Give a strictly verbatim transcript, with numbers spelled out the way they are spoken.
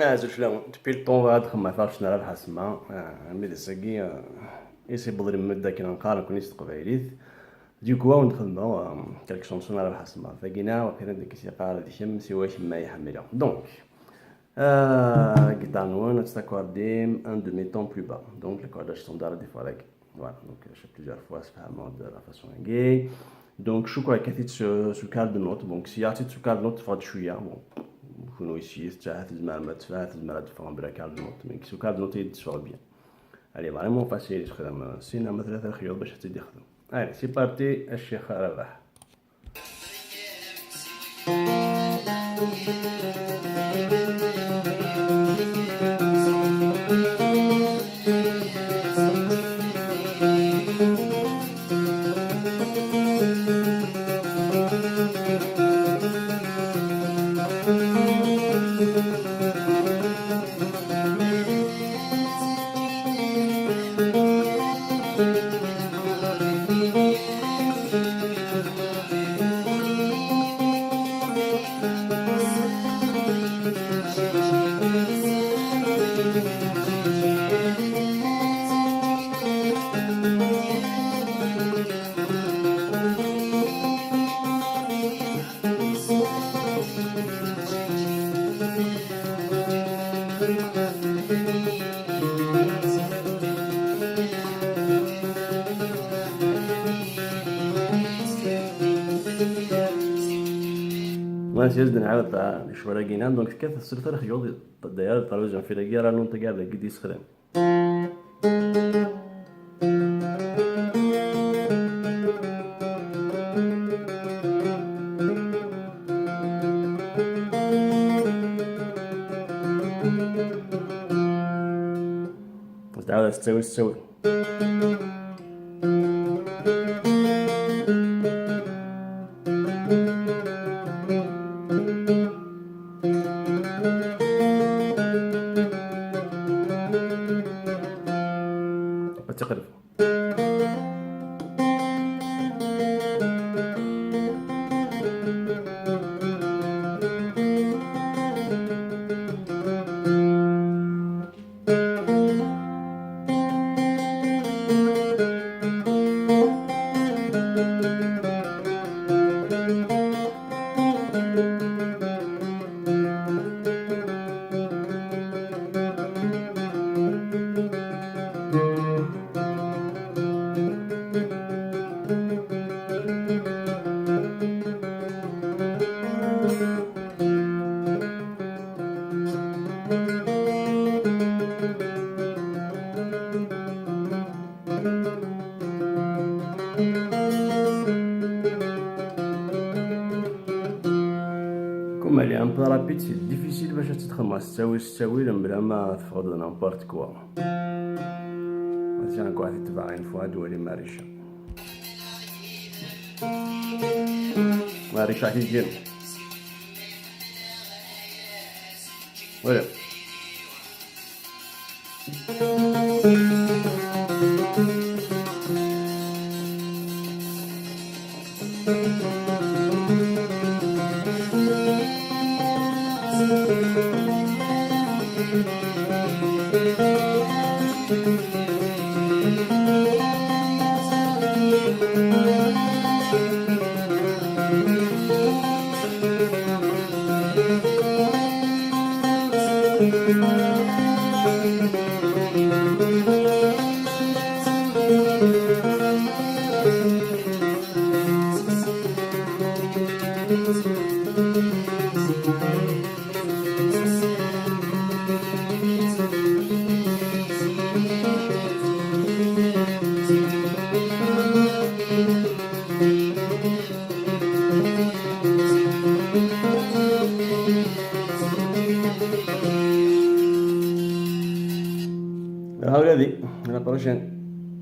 Azul fell-awen. Depuis le temps bɣiɣ ad xedmeɣ taɣect n Rabaḥ Asma. Ah, armi d ass-agi, ah, isibeḍ lmud akken nqar nekkni s teqbaylit. Du coup, ad wen-xedmeɣ, ah, quelques chansons n Rabaḥ Asma. Tagina, wakken ad k-yeqqar d kemm, siwa kemm ay ḥemmleɣ. Donc, ah, guitare-nwen, ad tt-takkordim un demi-ton plus bas. Donc, l'accordage standard ad iffeɣ dagi. Voilà, donc, euh, j'ai plusieurs fois sfehmeɣ-d la façon-agi. Donc, cukkeɣ akka-t-id s, s ukal de note. Donc, sya-tt-id s ukal de note, teffeɣ-d cwiya. Bon, kunwi s yis, ttahat tzemrem ad teffeɣ, tzemrem ad teffeɣ bla kal de note. Mais s ukal de note i d-teffeɣ bien. Elle est vraiment facile, txedem, euh, sin ama tlata lexyuḍ bac ad tt-id-ixdem. Allez, c'est parti, a Ccix Rabaḥ. Voilà, c'est juste de نعاود lecɣal-agi, donc tekkat s tlata lexyuḍ, d'ailleurs, ṭṭerwiz n fil-agi ara nunṭeg dagi d-yessexdam. Ad tɛawed ad tettawi s ttawil. Ad tiqleb. Comme elle est un peu rapide, c'est difficile باش تخدمها ستاوي ستاوي مبلا ما تفقد n'importe quoi. Vas-y, encore une fois, دوالي ماريشا. ماريشا كي جيم. Voilà. Hawladi, à la prochaine.